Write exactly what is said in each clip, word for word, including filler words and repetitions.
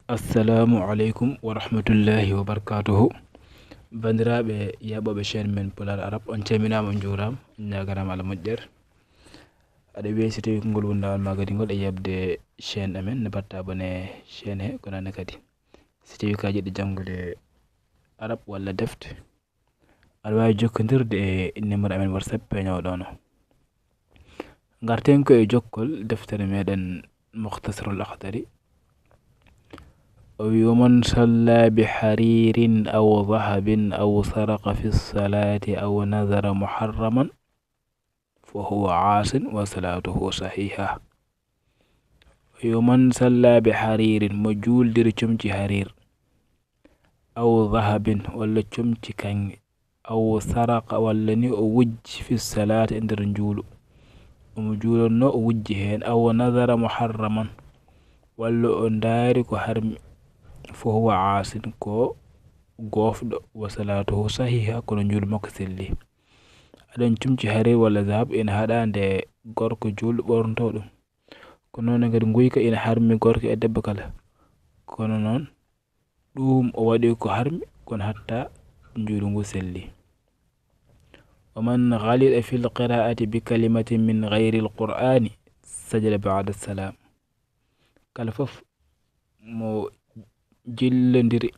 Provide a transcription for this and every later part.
Assalamu aleykum wa rahmatullahi wa barakatuhu. Banndiraaɓe yaɓooɓe chaîne men Pulaar Arab, on calminaama, on njuuraama, on ñaaganaama Allah moƴƴere. Aɗa wiya, si tawii ko ngol woni laawol maa kadi ngol e yaɓde chaîne amen, ne mbaɗta abonné chaîne he, kono ne kadi si tawii ka jiɗɗo janngude Arab walla defte, aɗa waawi jokkondirde e numéro amen WhatsApp peeñoowo ɗoon o. Ngarten ko e jokkol deftere meɗen Mukhtasarul Akhdari. O wi: "Wa man salla bi haririn aw dhahabin aw saraqa fi salati aw nadhara muharraman fa huwa aasin wa salatuhu sahiha." O wi: "Wa man salla bi haririn", mo juuldiri comci harir, "aw dhahabin", walla comci kaŋŋe, "aw saraqa", walla ni o wujji, "fi salaati", e nder njuulu, omo juulannoo, o wujji heen, "aw nadhara muharraman", walla o ndaari ko harmi, "fa huwa aasin", ko goofɗo, "wa salaatuhu sahiha", kono njuulu makko selli. Aɗon comci harir walla dhahab ina haɗa nde gorko juulɗo ɓornotoo ɗum. Ko noon kadi nguyka ina harmi gorko e debbo kala. Kono noon, ɗum o waɗi ko harmi, kono hatta njuulu ngu selli. "Wa man ghalita fil qira'ati bi kalimatin min ghayril Qur'ani sajada ba'da salam." Kala fof mo jillondiri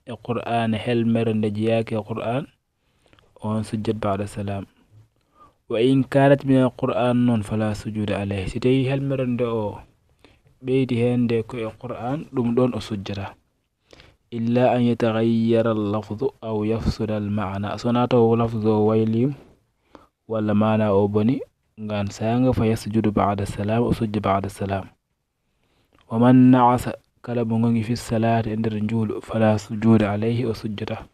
e Qur'aan, helmere nde jeyaaki e Qur'aan, on sujjat ba'da salam. "Wa in kanat min al-Qur'an", noon, "fala sujuda alayhi." Si tawii helmere nde o ɓeydi heen nde ko e Qur'aan, ɗum ɗoon o sujjata. "Illa an yataghayyara al-lafzu aw yafsuda al-ma'na." So wonaa taw lafzu o wayliima, walla maana o boni, ngaan saanga, "fa yasjudu ba'da salam", o sujja ba'da salam. "Wa man na'asa", kala mo ŋoŋi, "fi salaati", e nder njuulu, "fala sujuda alayhi", o sujjata.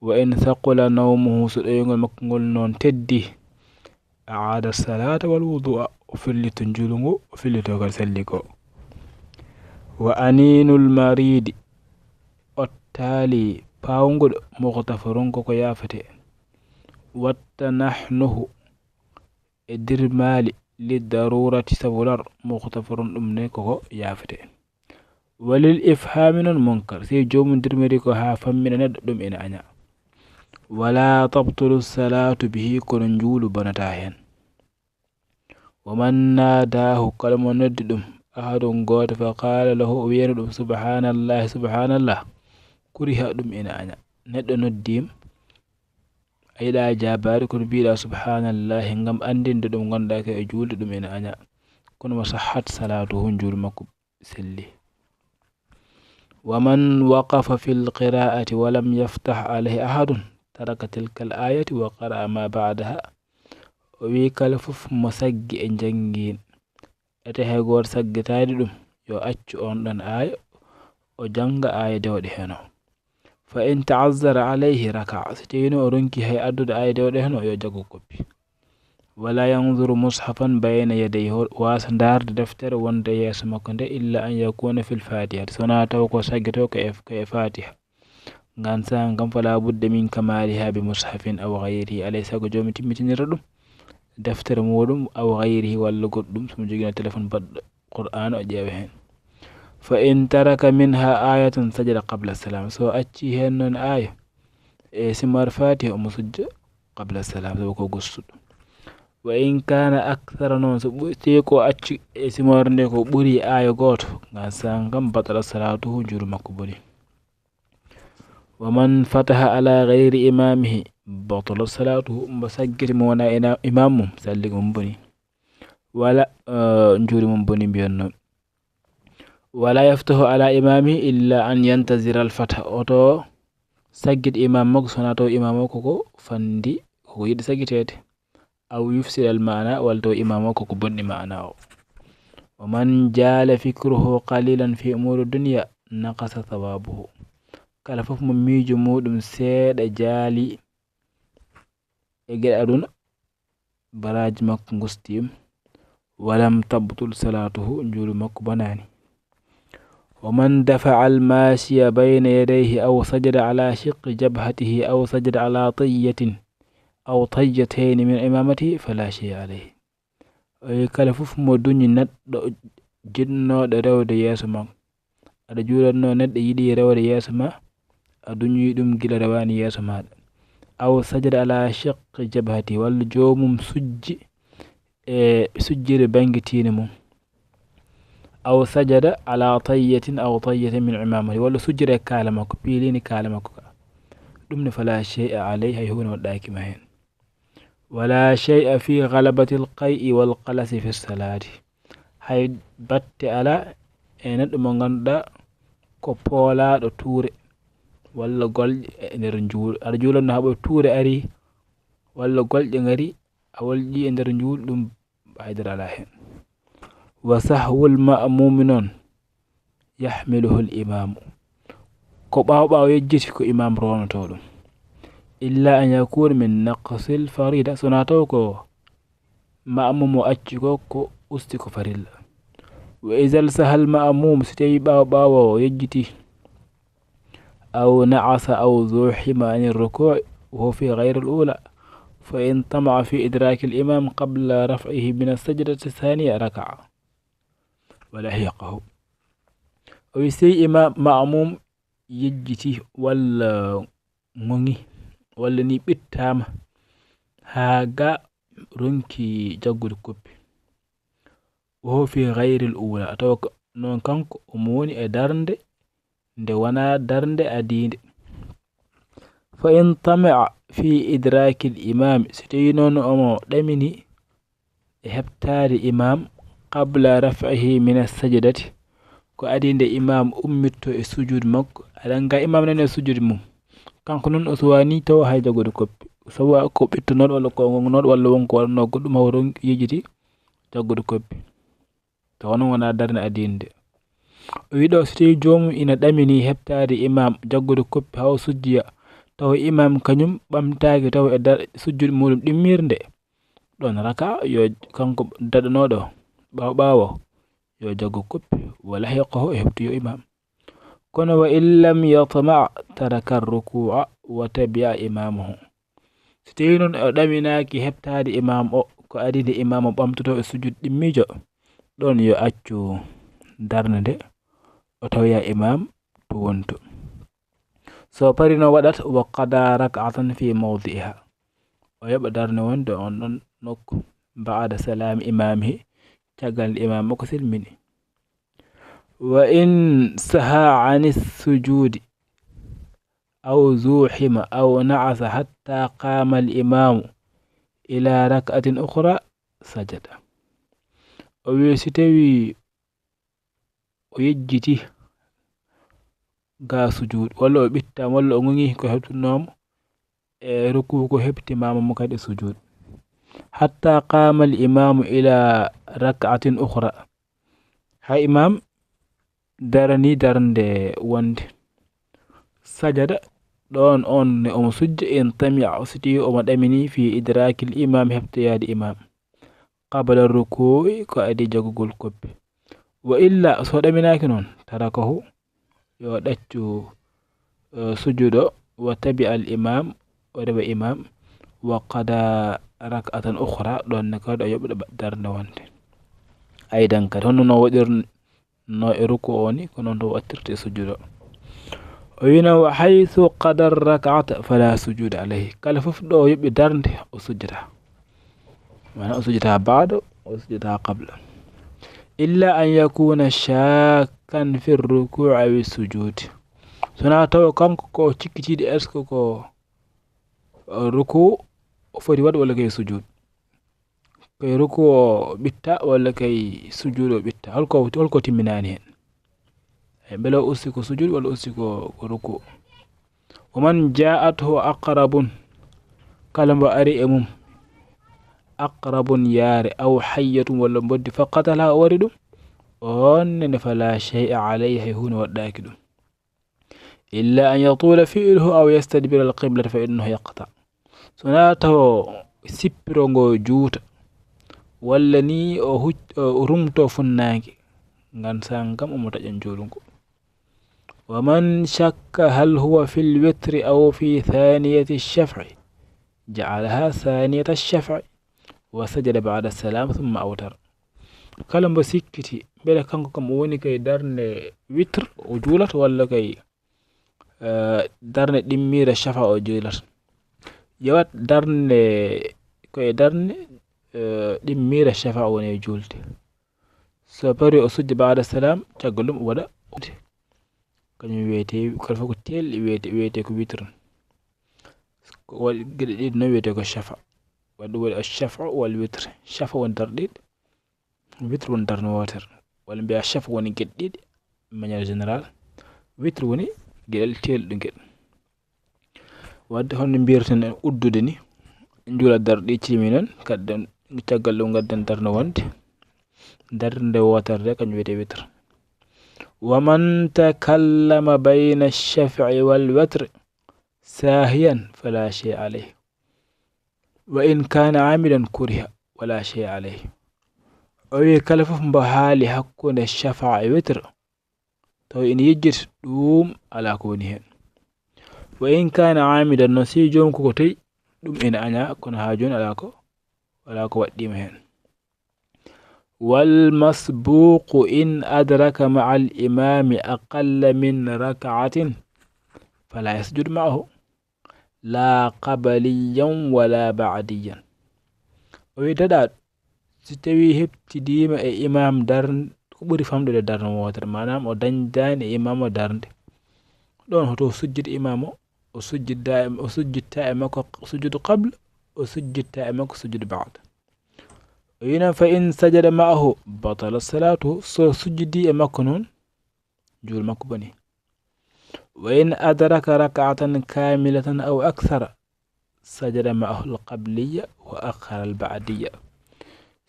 "Wa in thaqula nawmuhu", so ɗoyngol makko ngol noon teddi, "a'ada salaata wal wudu'a", o fillito njuulu ngu, o fillito kadi salli ko. "Wa aninul maridi", ottaali pawnguɗo, "mughtafarun", koko yaafete. "Wa tanahnuhu", e dirmaali, "li darurati", sabu lor, "mughtafarun", ɗum ne koko yaafete. "Wa lil ifhami", noon munkar, si joomum dirmiri ko haa fammina neɗɗo, ɗum ina aña. "Wala tabtulu salatu bihi", kono njuulu bonata heen. "Wa man nadahu", kala mo noddi ɗum, "ahadun", gooto, "fa qala lahu", o wiyana ɗum, "subhanallahi, subhanallah", kuriha, ɗum ina aña. Neɗɗo noddiima, a yiɗa jaabaade, kono mbiɗa subhanallahi ngam anndinde ɗum ngonɗa ko e juulde, ɗum ina aña. Kono "wa sahhat salatuhu", njuulu makko selli. "Wa man waqafa fil qira'ati wa lam yaftah alayhi ahadun taraka tilkal ayati wa qara'a ma ba'daha." O wi kala fof mo saggi e njanngiin, ete hay gooto saggitaade ɗum, yo accu oon ɗoon aaya, o jannga aaya dewɗe heen o. "Fa in ta'azzara alayhi raka'a", so tawii no o ronki hay addude aaya dewɗe heen o, yo jaggu koppi. "Wala yanzuru mushafan bayna yadayhi", o waasa ndaarde deftere wonde yeeso makko nde, "illa an yakuna fil fatihati", so wonaa taw ko saggitoo ko e, ko e fatiha. Ngaan saanga kam, "fala budda min kamaliha bi mushafin aw ghayrihi", alay sago joomi timmitinira ɗum deftere muɗum, aw ghayrihi, walla goɗɗum, so mo jogino téléphone baɗɗo Qur'aana, o ƴeewa heen. "Fa in taraka minha ayatan sajada qabla salam", so acci heen noon aaya e simar fatiha, omo sujja qabla salam, sabu ko gostuɗo. "Wa in kana akthara", noon so ɓu-, tee ko acci e simar nde ko ɓuri aaya gooto, ngaan saanga kam, batala salatuhu, njuulu makko boni. "Wa man fataha ala ghayri imamihi batala salatuhu", mbo saggiti mo wona ina-, imam mum, salli ko mum boni. Wala, eh, njuulu mum boni, mbiyan noon. "Wala yaftahu ala imamihi illa an yantazira al fatha", oto saggit imam makko, so wonaa taw imam o koko fandi, koko yiɗi saggiteede. "Aw yufsida al maana", walla taw imam o koko bonni maana o. "Wa man jala fikruhu qalilan fi umuri dunya naqasa thawabuhu", kala fof mo miijo muɗum seeɗa jaali e geɗe aduna, baraaji makko ngostiima, "walam tabtul salatuhu", njuulu makko bonaani. "Wa man dafa'a al mashiya bayna yadayhi aw sajada ala shiqqi jabhatihi aw sajada ala tayyatin aw tayyatayni min imamatihi fala shay'a alayhi." O wi kala fof mo duñi neɗɗo jinnooɗo rewde yeeso makko, Aɗa juulatno neɗɗo yiɗi rewde yeeso ma, a duñoyi ɗum gila rewaani yeeso maaɗa. Aw sajada ala shiqqi jabhati, walla joomum sujji e sujjiri bannge tiinde mum. Aw sajada ala tayyatin aw tayyatin min imamati, walla sujjiri e kaala makko, piilini kaala makko ka. Ɗum ne fala shay'a alay, hay huunde waɗɗaaki ma heen. Wala shay'a fi ghalabati al-qay'i wal qalasi fi salati. Hay batte ala e neɗɗo mo ngannduɗaa ko poolaaɗo tuure walla golƴe e nder njuul-, aɗa juulatno haɓo tuure ari walla golƴe ngari a wolƴi e nder njuul, ɗum haydara ala heen. Wa sahwul ma'mumi noon yahmiluhu al imamu, ko ɓaawo ɓaawo yejjiti ko imam ronoto ɗum. Illa an yakuna min naqsil farida, sona taw ko ma'mum o acci ko ko usti ko farilla. Wa izal sahal ma'mum, si tawi ɓaawo ɓaawo yejjiti, aw na'asa aw zuhima ani ruku'i wa huwa fi ghayri al ula, fa in tama'a fi idraki al imam qabla raf'ihi min as sajdati thaniya raka'a wa lahiqahu. O wi sey imam ma'mum yejjiti walla ŋoŋi walla ni ɓittaama haa ga ronki jaggude koppi. Wa huwa fi ghayril ula, tawa ko noon kanko omo woni e darnde nde wonaa darnde adiinde. Fa in tama'a fi idrakil imami, so tawi noon omo ɗamini e heɓtaade imam qabla raf'ihi min as-sajdati, ko adii nde imam ummitto e sujuud makko, aɗa annga imam nani e sujuud mum, kanko noon o suwani taw hay jaggude koppi, sabu ko ɓittonooɗo walla ko ŋoŋnooɗo walla won ko waɗanoo goɗɗum hawro yejjiti jaggude koppi. Tawa noon wonaa darnde adiinde. O wi ɗo so tawi joomum ina ɗamini heɓtaade imam jaggude koppi haa o sujjiya, tawa imam kañum ɓamtaaki tawa e dar-, sujjude muɗum ɗimmirnde, ɗon raka yo kanko daɗanooɗo ɓaawo ɓaawo yo jaggu koppi, wa lahiqahu, o heɓtoyo imam. Kono wa in lam yatma taraka ruku'a wa tabi'a imamuhu. So tawi noon o ɗaminaaki heɓtaade imam o, ko adii nde imam o ɓamtoto e sujud ɗimmiijo, ɗon yo accu darnde nde, o tawoya imam to wonto. So parino waɗat wa qada rak'atan fi mawdi'iha. O yoɓa darnde wonde on ɗon nokku. Ba'da salami imamihi, caggal nde imam makko selmini. Wa in saha anis sujudi aw zuhima aw na'asa hatta qama al imamu ila rak'atin ukhra sajada. O wi si tawi o yejjiti ga sujud, walla o ɓittaama, walla o ŋoŋi ko heɓtunoomo e ruku ko heɓtimaama mo kadi e sujud. Hatta qama al imamu ila rak'atin ukhra. Ha imam darani darnde wonde. Sajada, ɗon on ne omo sujja, in tami'a, o siti omo ɗamini fi idrakil imam, heɓtoyaade imam. Qabla ruku'i, ko adii jaggugol koppi. Wa illa, so ɗaminaaki noon, tarakahu, yo ɗaccu, eh, sujudo, wa tabi'a al imam, o rewa imam, wa qada rak'atan ukhra, ɗon ne kadi o yoɓa darnde wonde. Aydan kadi, hono no waɗirno e ruku o ni, ko noon to wattirte e sujudo. O wino, wa haythu qada rak'ata fala sujuda alayhi. Kala fof ɗo o yoɓi darnde, o sujjata. Maanaam o sujjata ba'da, o sujjata qabla. Illa an yakuna shakkan fi ruku'i aw sujud. Sona tawa kanko ko cikkitiiɗo est-ce que ko ruku o foti waɗ walla kay sujud. Kay ruku o ɓitta walla kay sujud o ɓitta. Holko, holko timminaani hen? E mbele o usti ko sujud walla usti ko, ko ruku. Wa man ja'athu aqrabun, kala mbo ari e mum, aqrabun yaare, aw hayyatun walla mboddi, fa qatala o wari ɗum, on nene fala shay'a alayhi, hay huunde waɗɗaaki ɗum. Illa an yatula fi'luhu aw yastadbira al-qiblata fa innahu yaqta. Sona taw sippiro ngo juuta, walla ni o huc-, o rumto funnaange, ngan sangam omo taƴan juulungo. Wa man shakka hal huwa fil witri aw fi thaniyati shaf'i, ja'alaha thaniyata shaf'i, wa sajada ba'da salam thumma awtar. Kala mbo sikkiti, mbele kanko kam o woni kay darnde witr o juulat, walla kay, eh, darnde ɗimmiire shafa o juulat. Yewat darnde, ko e darnde, eh, ɗimmiire shafa o woni e juulde. So pari o sujja ba'da salam, caggal ɗum o waɗa. Kañum wiyete, kala fof ko teel wiyete, wiyete ko witr. Ko waɗi geɗe ɗiɗi noon wiyete ko shafa. Waɗi ɗum waɗi shafa wal witr. Shafa woni darɗe ɗiɗi, witr woni darnde wootere. Walla mbiya shafa woni geɗe ɗiɗi, manière générale. Witr woni geɗel teelɗungel. Wadde hono mbiyirten en uddude ni, njuula darɗe ɗiɗi cimi noon, kadden caggal ɗum ngadden darnde wonde. Darnde wootere nde kañum wiyete witr. Wa man takallama bayna shafa'i wal witr saahiyan fala shay alayh. Wa in kana amidan kuriha wala shay alayh. O wi kala fof mbo haali hakkunde shafa e witr, taw ina yejjiti, ɗum alaa ko woni heen. Wa in kana amidan noon, si joom ko ko tawi ɗum ina aña, kono haa jooni alaa ko, alaa ko waɗɗiima heen. Wal masbuqu in adraka ma'a al imami aqalla min rak'atin fala yasjud ma'ahu, la qabliyan wala ba'diyan. O wi daɗaaɗo, si tawi heɓtidiima e imam darnde, ko ɓuri famɗude darnde wootere, maanaam o dañdaani e imam o darnde. Ɗoon hoto o sujjid imam o, o sujjidda e, o sujjidta e makko sujudu qabla, o sujjidta e makko sujudu ba'da. O wi noon, fa in sajada ma'ahu batala salatu, so sujjidi e makko noon, juul makko boni. Wa in adraka rak'atan kamilatan aw akthara, sajada ma'ahu al-qabliya wa akhkhara al-ba'diya.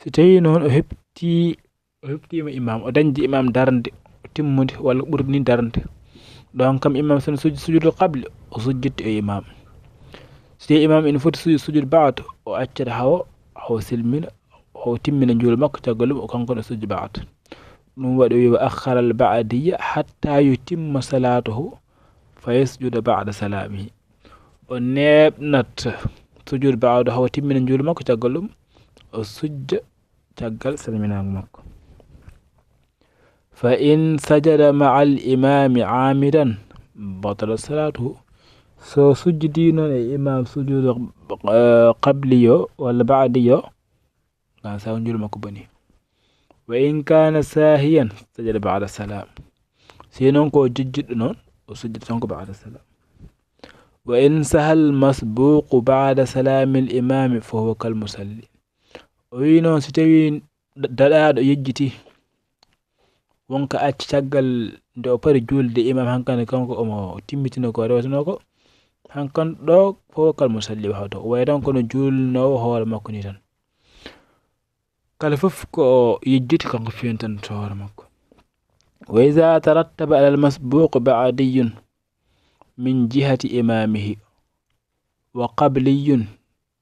Si tawi noon o heɓti, o heɓtiima imam, o dañdi imam darnde, o timmude walla ɓurdi ni darnde. Ɗoon kam imam so no sujji sujudul qabli, o sujjitto e imam. Si tawi imam ina foti sujud sujud ba'd, o accata hawo, hawo silmina, hawo timmina juul makko, caggal ɗum o kanko no sujji ba'd. Ɗum waɗi o wi wa akhkhara al-ba'diya hatta yutimma salatahu fa yasjuda ba'da salamihi. O neeɓnat sujud ba'da hawo timmina juul makko, caggal ɗum o sujja caggal salminaango makko. Fa in sajada ma'a al imami amidan batala salatuhu. So sujjidi noon e imam sujudu, eh, qabliyo walla ba'diyo, ngam sabu juul makko boni. Wa in kana sahiyan sajada ba'da salam. Si noon ko jejjitɗo noon, o sujjata tan ko ba'da salam. Wa in sahal masbuqu ba'da salamil imami fa huwa kal musalli. O wi noon si tawi da-, daɗaaɗo yejjiti, wonko acci caggal nde o pari juulde imam, hankadi kanko omo timmitino ko reweteno ko, hankan ɗo fof kal musalli wahdo, o wayi tan kono juulnoowo hoore makko ni tan. Kala fof ko o yejjiti, kanko fewntan to hoore makko. Wa iza tarattaba alal masbuq ba'diyun min jihati imamihi wa qabliyun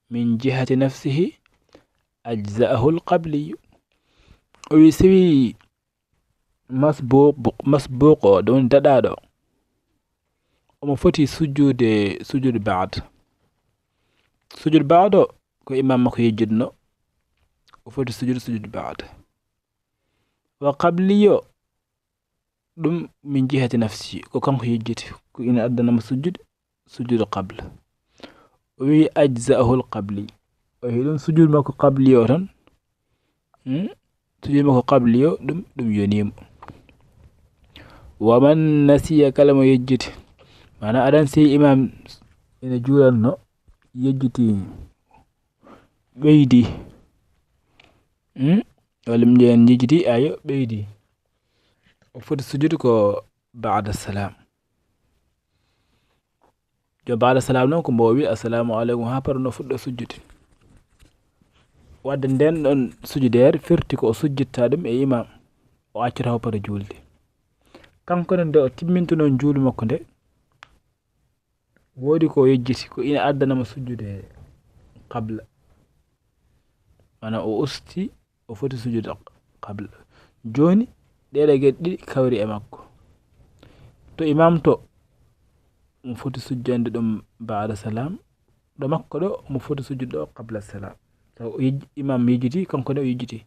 min jihati nafsihi, ajza'ahu al-qabliyu. O wi, si wi masbuq, masbuq o, ɗum woni daɗaaɗo, omo foti sujjude sujud ba'd. Sujud ba'd o, ko imam makko yejjitno, o foti sujud sujud ba'd. Wa qabliyo, ɗum min jihati nafsi, ko kanko yejjiti, ko ina addanamo sujjude, sujjude qabla. O wi ajza'ahu al-qabli. O wi ɗum sujjude makko qabli o tan. Hmm? Sujjude makko qabli o, ɗum, ɗum yonimo. Wa man nasiya, kala mo yejjiti. Maanaam aɗan sey imam ina juulanno, yejjiti, ɓeydi. Hmm? Walla min jeyani yejjiti, ayo, ɓeydi. O foti sujjude ko ba'da salam. Yo ba'da salam noon ko mbo wi assalamu aleykum haa para no fuɗɗo sujjude. Wadde nden ɗon sujudeere firti ko o sujjitta ɗum e imam. O accata o para juulde. Kanko ne nde o timmintuno juulu makko nde, woodi ko o yejjiti, ko ina addanamo sujjude qabla. Maanaam o usti, o foti sujjude qabla. Jooni, ɗeɗe geɗe ɗiɗi kawri e makko. To imam to, mo foti sujjande ɗum ba'da salam. Ɗo makko ɗo, mo foti sujjude ɗo qabla salam. Taw o yej-, imam yejjiti, kanko ne o yejjiti.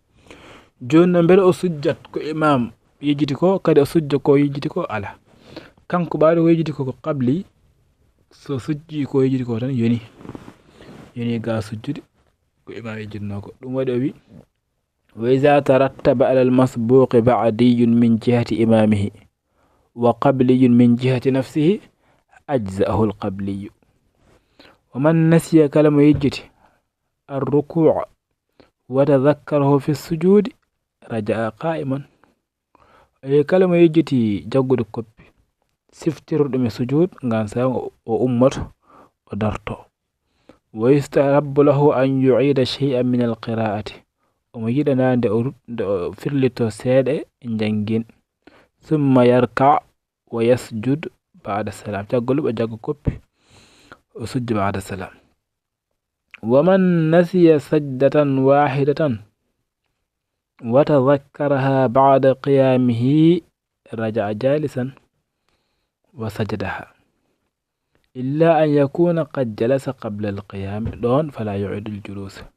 Jooni noon, mbele o sujjat ko imaam yejjiti ko, kadi o sujja ko yejjiti ko? Alaa. Kanko ɓaaɗo ko yejjiti ko, ko qabli, so sujji ko yejjiti ko tan, yoni. Yoni ga sujjude ko imaam yejjitnoo ko. Ɗum waɗi o wi: "Wa iza tarattaba alal masbuqi ba'diyun min jihati imamihi wa qabliyun min jihati nafsihi, ajza'ahu al qabliyu. Wa man nasiya", kala mo yejjiti, "ar-ruku'a wa tadhakkarahu fi sujudi, raja'a qa'iman." E kala mo yejjiti jaggude koppi, siftirɗum e sujud, ngaan saan o, o ummoto, o darto. "Wa yustahabbu lahu an yu'ida shay'an min al-qira'ati." Omo yiɗanaa nde o ru-, nde o firlito seeɗa e njanngin. "Thumma yarka' wa yasjud ba'da salam." Caggal ɗum o jagga koppi, o sujja ba'da salam. "Wa man nasiya sajdatan wahidatan wa tadhakkaraha ba'da qiyamihi, raja'a jalisan wa sajadaha, illa an yakuna qad jalasa qabla al-qiyami." Ɗoon, "fala yu'idul julusa."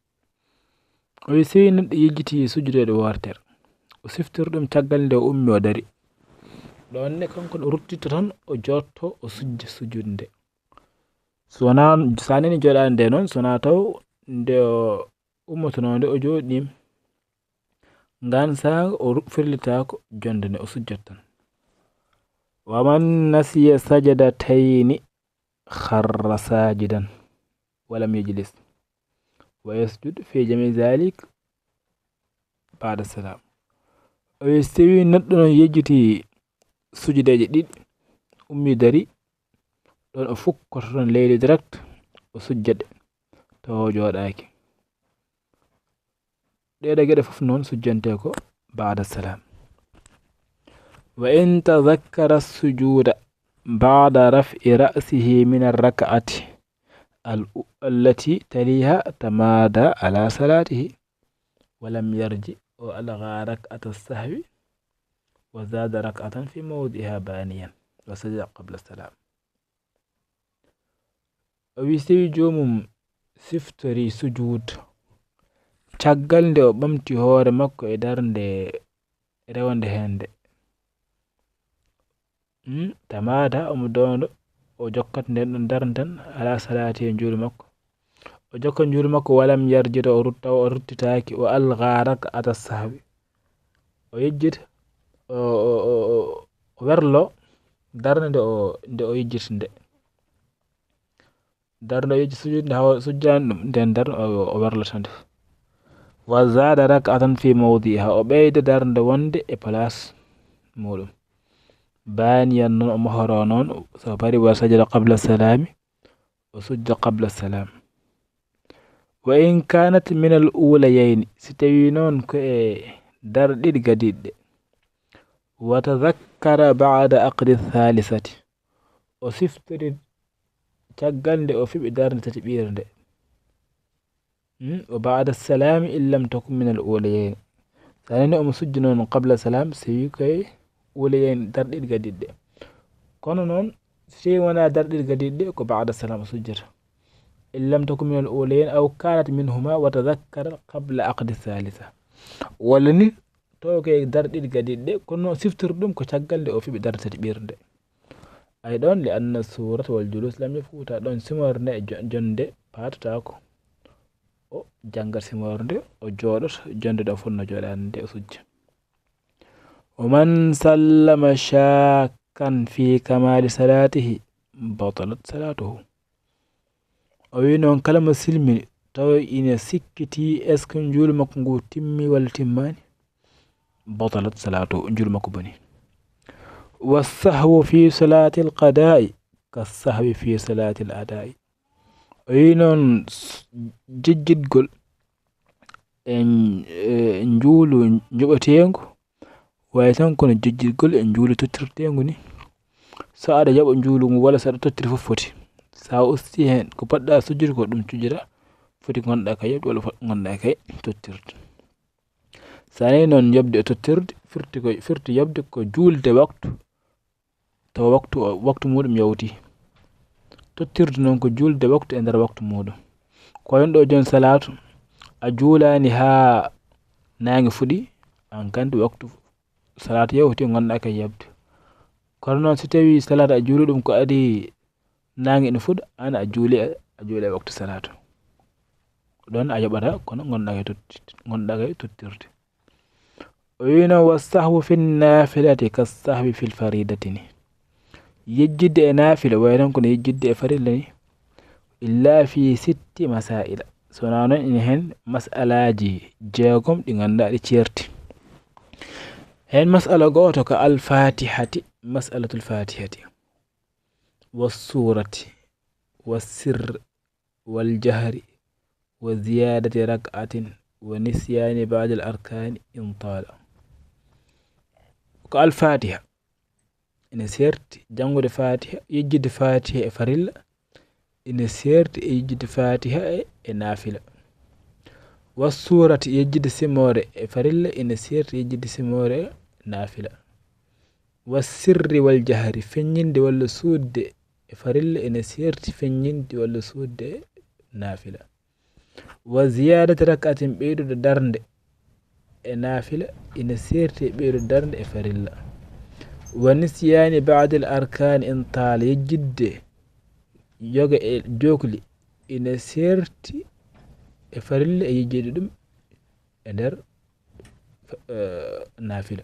O wi, so neɗɗo yejjiti sujjodeede wootere, o siftira ɗum caggal nde o ummi o dari. Ɗoon ne, kanko o ruttito tan, o jootto, o sujja sujjude nde. So wonaa, so a nani jooɗaade nde noon, so wonaa taw nde o ummotonoo nde o jooɗiima, ngaan saan o ru-, firlitaako jonnde nde, o sujjat tan. "Wa man nasiya sajadatayni kharra sajidan wa lam yajlis wa yasjud fi jami'i zalik ba'da salam." O wi, so tawii neɗɗo noon yejjiti sujudeeje ɗiɗi, ummi dari, ɗoon o fukkoto toon leydi direct, o sujja ɗe, tawa o jooɗaaki. Ɗee ɗoo geɗe fof noon sujjantee ko ba'da salam. "Wa in tadhakkara sujuda ba'da raf'i ra'sihi min ar-rak'ati al-, allati taliha, tamada ala salatihi, wa lam yarji, wa algha rak'ata sahwi, wa zada rak'atan fi mawdi'iha baniyan, wa sajada qabla salam." O wi, so tawii joomum siftorii sujuud caggal nde o ɓamti hoore makko e darnde rewande heen nde, hmm, tamada, omo doondo, o jokkat ndeen ɗoon darnde tan, ala salati e njuulu makko. O jokka njuulu makko, wa lam yarji, o rutta, o ruttitaaki, wa algha rak'ata sahwi. O yejjita, o, o, o, o, o werlo darnde nde o, nde o yejjiti nde. Darnde o yejjiti sujude nde, hawa sujjaani ɗum, nden darnde o, o werlata nde. Wa zada rak'atan fi mawdi'iha, o ɓeyda darnde wonde e place muuɗum. Baniyan, noon o mohoro noon, so parii, wa sajada qabla salami, o sujja qabla salam. Wa in kanat min al ulayayni, si tawii noon ko e darɗe ɗiɗi gadiiɗe, wa tadhakkara ba'da aqdi thalithati, o siftori caggal nde o fiɓi darnde tati ɓiire nde. Hmm, wa ba'da salami in lam takun min al ulayayni. So a nani omo sujja noon qabla salam, so wi koye ulayayni, darɗe ɗiɗi gadiiɗe. Kono noon, so tawii wonaa darɗe ɗiɗi gadiiɗe, ko ba'da salam o sujjata. In lam takun min al ulayayni aw kanat minhuma wa tadhakkara qabla aqdi thalitha. Walla ni, taw koye darɗe ɗiɗi gadiiɗe, kono noon siftori ɗum ko caggal nde o fiɓi darnde tati ɓiire nde. Ay ɗoon, li anna surata wal julus lam yafuta, ɗoon simorde e jo-, jonnde paatotaako. O janngat simorde, o jooɗoto, jonnde ɗo fotnoo jooɗaade nde o sujja. Wa man sallama shakkan fi kamali salatihi, batalat salatuhu. O wi noon, kala mo silmini, tawa ina sikkitii est-ce que njuulu makko ngu timmi walla timmaani, batalat salatu, njuulu makko boni. Wa sahwu fi salati al qada'i ka sahwi fi salati al ada'i. O wi noon, s-, jejjitgol e, e njuulu njoɓeteengu, waawi tan kono jejjitgol e njuulu tottirteengu ni. So aɗa jaɓa njuulu ngu walla so aɗa tottira fof foti. So a usti heen ko poɗɗa sujjude ko ɗum cujjata, foti ngonɗa kay yoɓde walla fo-, ngonɗa kay tottirde. So a nani noon yoɓde e tottirde, firti ko, firti yoɓde ko juulde waktu, tawa waktu o, waktu muuɗum yawti. Tottirde noon ko juulde waktu e nder waktu muuɗum. Ko wayno ɗo jooni salaatu, a juulaani haa naange fuɗi, An kandi waktu salaatu yawti ngonɗa ka yabde. Kono noon, si tawi salaatu a juuli ɗum ko adi naange ene fuɗa, an a juuli, a juuli e waktu salaatu. Ɗon a yoɓata, kono ngonɗa kay totti-, ngonɗa kay tottirde. O wiino, "Wa sahwu fi nafilati ka sahwi fil faridati" ni. Yejjidde e naafila, way tan kono yejjidde e farilla ni. Illa fi sitti masaila. So wonaa noon, ina heen masalaaji jeegom ɗi ngannduɗaa ɗi ceerti. Heen masala gooto ko al-Fatihati, masalatul Fatihati. Wa surati, wa sirr, wal jahri, wa ziyadati rak'atin, wa nisyani ba'dal arkani in tala. Ko al-Fatiha. Ina seerti janngude Fatiha, yejjidde Fatiha e farilla, ina seerti e yejjidde Fatiha e, e naafila. Wa surati, yejjidde simoore e farilla, ina seerti e yejjidde simoore e naafila. Wa sirri wal jahri, feññinde walla suuɗde e farilla, ina seerti feññinde walla suuɗde e naafila. Wa ziyadati rak'atin, ɓeydude darnde e naafila, ina seerti e ɓeydude darnde e farilla. Wa nisyani ba'dil arkani in tala, yejjidde yoga e jookli, ina seerti e farilla e yejjidde ɗum e nder, eh, naafila.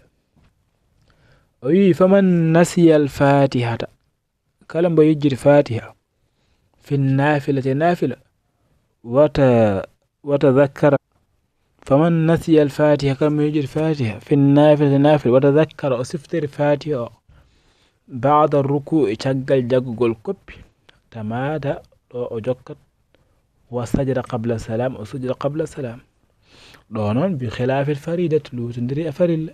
O wi'i, "Faman nasiyal Fatihata," kala mbo yejjiti Fatiha, "fi nafilati," e naafila, "wata, wata zakkara," faman nasiyal Fatiha, kala mbo yejjiti Fatiha, "fi nafilati," e naafila, "wata zakkara," o siftiri Fatiha o, "ba'da ruku'i," caggal jaggugol koppi, "tamada," ɗo o jokkat, "wa sajada qabla salam," o sujida qabla salam. Ɗo noon, bi khilafil faridat, luutondiri e farilla.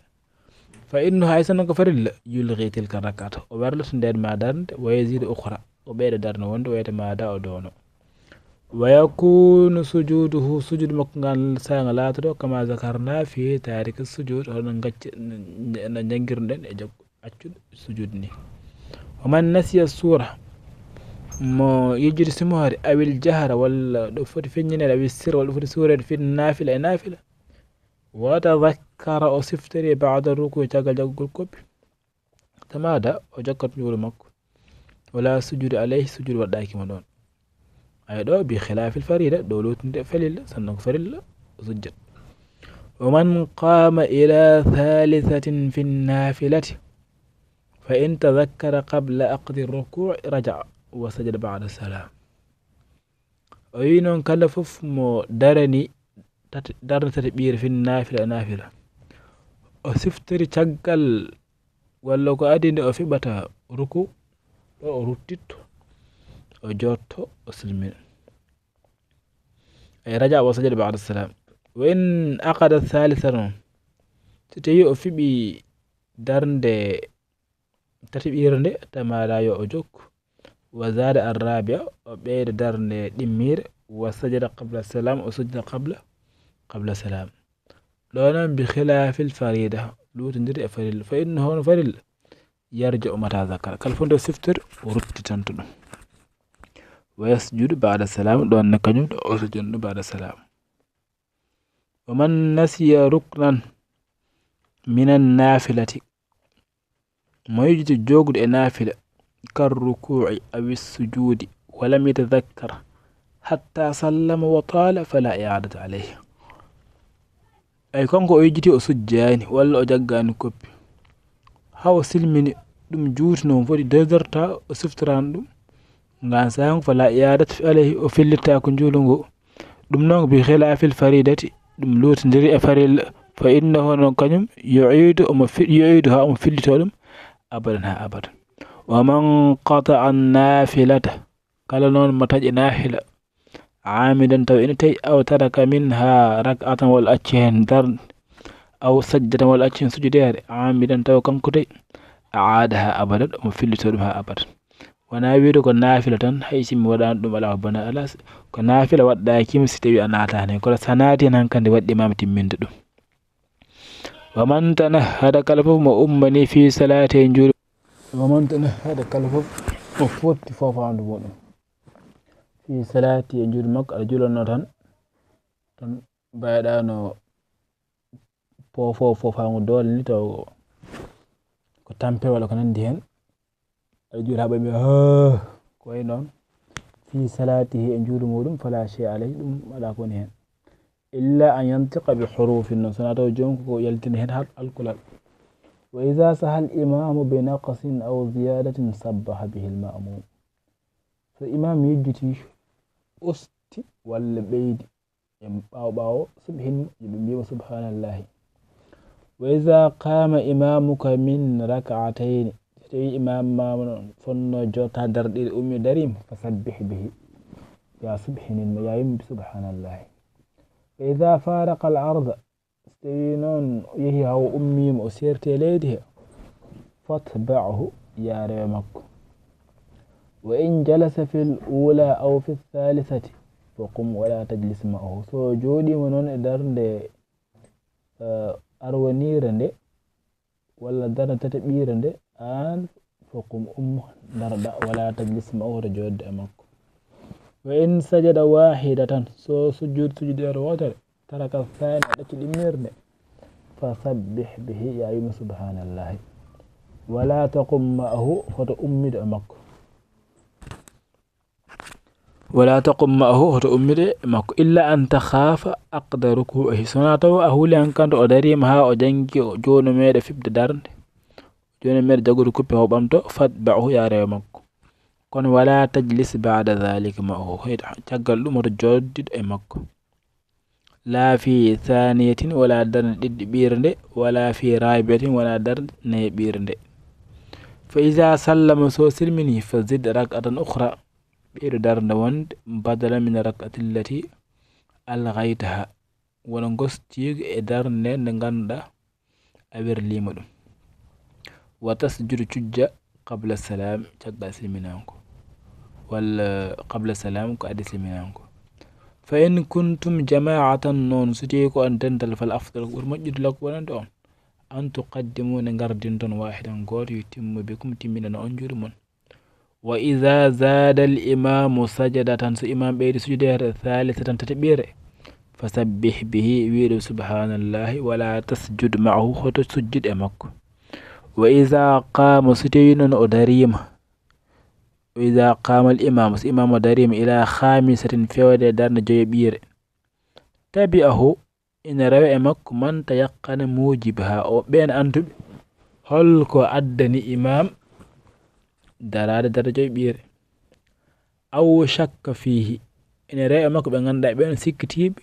Fa innahu, hay sinno ko farilla, yulghi tilka rak'ata, o werloto ndeen ma darnde, wa yazidu ukhra, o ɓeyda darnde wonde, wa yatamada, o doono. Wa yakunu sujuduhu, sujudu makko ngal saanga laatoto, kama zakarna fi tariki sujud, hono gacce, no janngirɗen e jaggu accuɗo sujud ni. Wa man nasiya sura, mo yejjiti simoore, awil jahra, walla ɗo foti feññineede, awil sirra, walla ɗo foti suureede, fi nafila, e naafila. Wa tazakkara, o siftiri, ba'da ruku, caggal jaggugol koppi. Tamada, o jokkat njuulu makko. Wala sujudu alayhi, sujudu waɗɗaaki mo ɗoon. Ay ɗo, bi khilafil farida, ɗo lutinde farilla, sinno ko farilla, o sujjat. Wa man qama ila thalithatin fi nafilati, fa in tazakkara qabla aqdi ruku'i raja'a wa sajada ba'da salam. O wi noon, kala fof mo darani tati, darnde tataɓiire fi nafila, e nafila, o siftiri caggal walla ko adii nde o fiɓata ruku, ɗo o ruttitto, o jootto, o silmina. Ay raja'a wa sajada ba'da salam. Wa in aqada thalitha noon, so tawi o fiɓi darnde tataɓiire nde, tamada yo o jokku. Wa zada arrabi'a, o ɓeyda darnde ɗimmiire. Wa sajada qabla salam, o sujjida qabla, qabla salam. Ɗo noon, bi khilafil farida, lutondiri e farilla. Fa innahu, hono farilla, yarji'u mata zakara, kala fof nde o siftiri, o ruttitanto ɗum. Wa yasjudu ba'da salam, ɗoon ne kañum ɗo o sujjana ɗum ba'da salam. Wa man nasiya ruknan minan nafilati, mo yejjiti joogde e nafila, kar ruku'i awi sujudi, wa lam yatazakkar hatta sallama wa tala, fala i'adata alayhi. Ay, kanko o yejjiti, o sujjaani walla o jaggaani koppi, haa o silmini, ɗum juuti no foti deux heures temps, o siftoraani ɗum. Ngaan saanga, fala i'adata alayhi, o fellitaako njuulu ngu. Ɗum noon, bi khilafil faridati, ɗum lutondiri e farilla. Fa innahu, noon kañum, yu'idu, omo fi-, yu'idu, haa omo fillito ɗum, abadan, haa abadan. Wa man qata'a nafilata, kala noon mo taƴi nafila, amidan, taw ina tawi, aw taraka minha rak'atan, walla acci heen darnde, aw sajdatan, walla acci heen sujudeere, amidan, taw kanko tawi, a'adaha abadan, omo fillito ɗum haa abadan. Wonaa wiide ko naafila tan, hay si mi waɗaano ɗum alaa ko bonaa, alaa, ko naafila waɗɗaaki mo si tawii a naataani heen. Kono so a naati heen hankadi waɗɗii ma mi timminde ɗum. Wa man tanahhada, kala fof mo ummanii, fi salaati, e njuul-, wa man tanahhada, kala fof mo fotti foofaandu muɗum, fi salaati, e njuul makko, aɗa juulanno tan, tan mbayɗaano foofo foofaango doole ni, taw ko tampe walla ko nanndi heen, aɗa juula haa ɓay mbiya, "Haa," ko wayi noon, "fii salaatihi," e njuulu muuɗum, "falaa shay'a alayhi," ɗum alaa ko woni heen. "Illaa an yantiqa bi huruufin," noon, so wonaa taw joom ko yaltina heen har alkulal. "Wa izaa saha al imaamu bi naqsin aw ziyaadatin sabbaha bihi al ma'muum." So imaam yejjitii, usti walla ɓeydi, e ɓaawo ɓaawo subhin mo, yo ɓe mbiya mo, "Subhaanallaahi." "Wa izaa qaama imaamuka min rak'atayni," so tawii imaam ma noon fonnoo jotta darɗe ɗiɗi, ummi dariima, "fasabbih bihi," ya subhinin mo, ya yimɓe, "Subhaanallaahi." "Fa izaa faaraqa al arda," so tawii noon o yehii haa o ummiima, o seerti e leydi he, "fatba'hu," ya rewe makko. "Wa in jalasa fil uulaa aw fi thaalisati, fa qum wa laa tajlis ma'ahu." So jooɗiima noon e darnde, eh, arwaniire nde, walla darnde tataɓiire nde, aan, "fa qum," ummo, daroɗaa, "wa laa tajlis ma'ahu," hoto jooɗde e makko. "Wa in sajada waahidatan," so sujud-, sujudere wootere, "taraka thaaniya," ɗacci ɗimmirde, "fasabbih bihi," ya wi'mo, "Subhaanallaahi." "Wa laa taqum ma'ahu," hoto ummido e makko. "Wa laa taqum ma'ahu," hoto ummido e makko. "Illaa an takhaafa aqda rukuu'ihi," so wonaa taw a huli han kanto o dariima haa o janngi, o jooni meeɗa fiɓde darnde, jooni meeɗa jaggude kuppe o ɓamto, "fatba'hu," ya rewe makko. Kono "wa laa tajlis ba'da dhaalika ma'ahu," hoyta caggal ɗum hoto jooɗido e makko. "Laa fii thaaniyatin," wonaa darnde ɗiɗaɓiire nde, "wa laa fii raabi'atin," wonaa darnde nayaɓiire nde. "Fa izaa sallama," so silminii, "fa zid rak'atan ukhraa," ɓeydo darnde wonde, "badalan min rak'ati llatii alghaytahaa," wona ngostiigo e darnde nde ngannduɗaa a werliima ɗum. "Wa tasjudu," cujja, "qabla salaam," caggal silminaango, walla "qabla salaam," ko adii silminaango. "Fa in kuntum jamaa'atan," noon so tawii ko on dental, "fal afdal," ko ɓuri moƴƴude, "lakum," wonande on, "an tuqaddimu," nde ngardinton, "waahidan," gooto, "yutimmu bikum," timminana on juuɗe mon. "Wa izaa zaada al imaamu sajadatan," so imaam ɓeydi sujudere thaalisatan, tataɓiire, "fasabbih bihi," wi'e ɗum, "Subhaanallaahi," "wa laa tasjud ma'ahu," hoto sujjid e makko. "Wa izaa qaama," so tawii noon o dariima, "wa izaa qaama al imaamu," so imaam o dariima, "ilaa khaamisatin," feewde e darnde joyaɓiire, "tabi'ahu," ina rewa e makko, "man tayaqqana muujibahaa," o ɓeen annduɓe hol ko addani imaam daraade darnde joyaɓiire. "Aw shakka fiihi," ina rewa e makko ɓe ngannduɗaa ɓeen sikkitiiɓe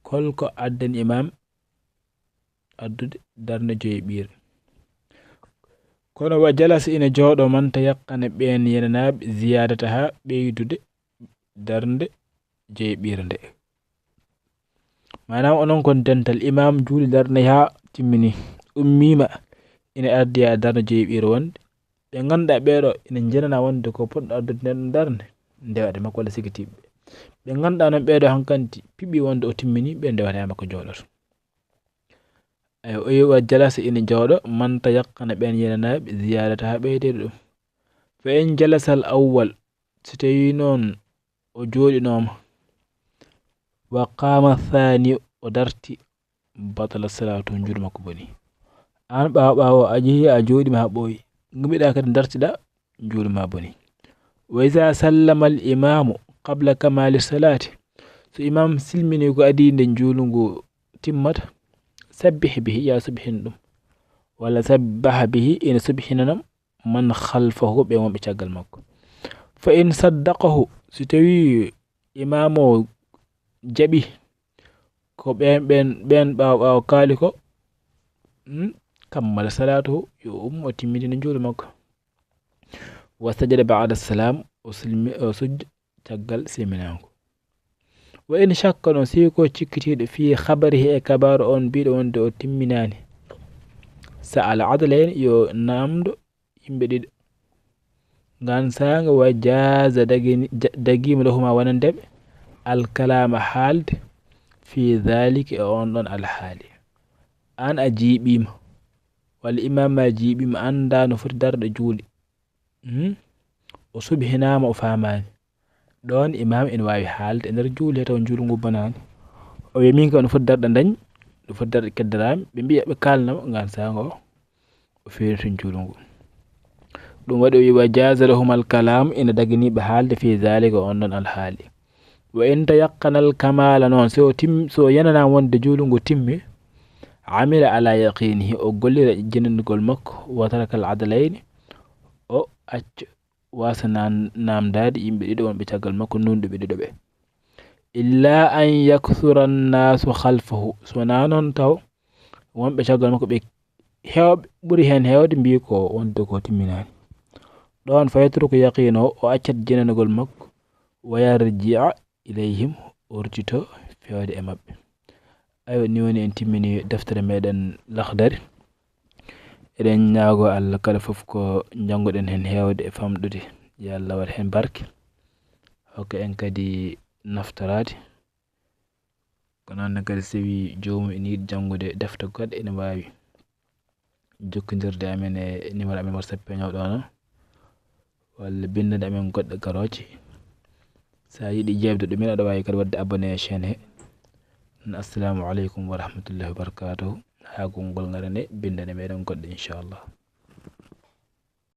hol ko addani imaam addude darnde joyaɓiire. Kono "wa jalasa," ina jooɗoo, "man tayaqqana," ɓeen yenanaaɓe, "ziyaadatahaa," ɓeydude darnde joyaɓiire nde. Maanaam, onon kon dental, imaam juuli darnde haa timmini, ummiima, ina ardi haa darnde joyaɓiire wonde, ɓe ngannduɗaa ɓeeɗo ina njenanaa wonde ko potɗo addude nden ɗon darnde, ndewata e makko walla sikkitiiɓe. Ɓe ngannduɗaa noon ɓeeɗo hankanti piɓi wonde o timmini, ɓe ndewata e makko, jooɗoto. Eyo, o wi'i, "Wa jalasa," ina jooɗo, "man tayaqqana," ɓeen yenanaaɓe, "ziyaadatahaa," ɓeydeede ɗum. "Fa in jalasa al awwal," so tawii noon o jooɗinooma, "wa qaama thaani," o darti, "batala salaatu," njuulu makko boni. Aan ɓaawo, ɓaawo a jehii a jooɗiima haa ɓooyi, ngummiɗaa kadi dartiɗaa, njuulu maa boni. "Wa izaa sallama al imaamu qabla kamaali salaati," so imaam silminii ko adii nde njuulu ngu timmata, "sabbih bihi," ya subhin ɗum. Walla "sabbaha bihi," ina subhinana man khalfahu, ɓe wonɓe caggal makko. "Fa in saddaqahu," so tawii imaam o jaɓi ko ɓeen, ɓeen, ɓeen ɓaawo, ɓaawo kaali ko, hmm, "kammala salaatahu," yo ummo, o timmitina njuulu makko. "Wa sajada ba'da salaam," o silmi, o sujja caggal silminaango. "Wa in shakka," no si ko cikkitiiɗo, "fii khabarihi," e kabaaru on biiɗo wonde o timminaani, "sa'ala adlayni," yo naamndo yimɓe ɗiɗo. Ngaan saanga, "wa jaaza," dagini-, ja-, dagiima, "lahuma," wonande ɓe, "al kalaama," haalde, "fii dhaalika," e oon ɗoon alhaali. Aan a jiiɓiima, walla imaam ma jiiɓiima, anndaa no foti darde juuli. Hmm? O subhinaama, o faamaani. Ɗoon imaam ina waawi haalde e nder juuli he taw njuulu ngu bonaani. O wiya, "Miin kam no foti darɗe dañ, ɗo foti darɗe kedde darami, ɓe mbiya ɓe kalnamo ngan saha ngo o feeri toon juulungu. Ɗum waɗi o wi wa jaza lahum al kalam, ina dagani ɓe haalde fi zalika on ɗon alhaali. Wa in tayaqqana al kamala, noon so tim so yenanama wonde juulungu timmi, amila ala yaqinihi, o gollira jinanugol makko, wa taraka al adlayni, o acca wasa nan namdade yimɓe ɗiɗo wonɓe caggal makko nunɗuɓe ɗiɗo ɓe. Illa an yakthura annasu khalfahu, so wona noon taw wonɓe caggal makko ɓe hewɓe ɓuri heen heewde mbiyi ko wonde ko timminaani. Ɗoon fa yatruku yaqinahu, o accat jinanugol makko, wa yarji'a ilayhim, o ruttito fewde e maɓɓe. Aywa, ni woni en timmini deftere meɗen Lakhdari. Eɗen ñaago Allah kala fof ko jannguɗen heen heewde e famɗude, yo Allah waɗ heen barke, hokka en kadi naftoraade. Ko noon ne kadi, so tawi joomum ene yiɗi janngude defte goɗɗe, ene waawi jokkondirde amen e numéro amen WhatsApp peñowo ɗo noon, walla binndande amen goɗɗe garooje. So a yiɗi jeebde ɗumen, aɗa waawi kadi waɗde abonné e chaîne he. Assalamu aleykum wa rahmatullahi wa barakatuhu. Haa konngol ngarane, binndane meɗen goɗɗe, inchallah.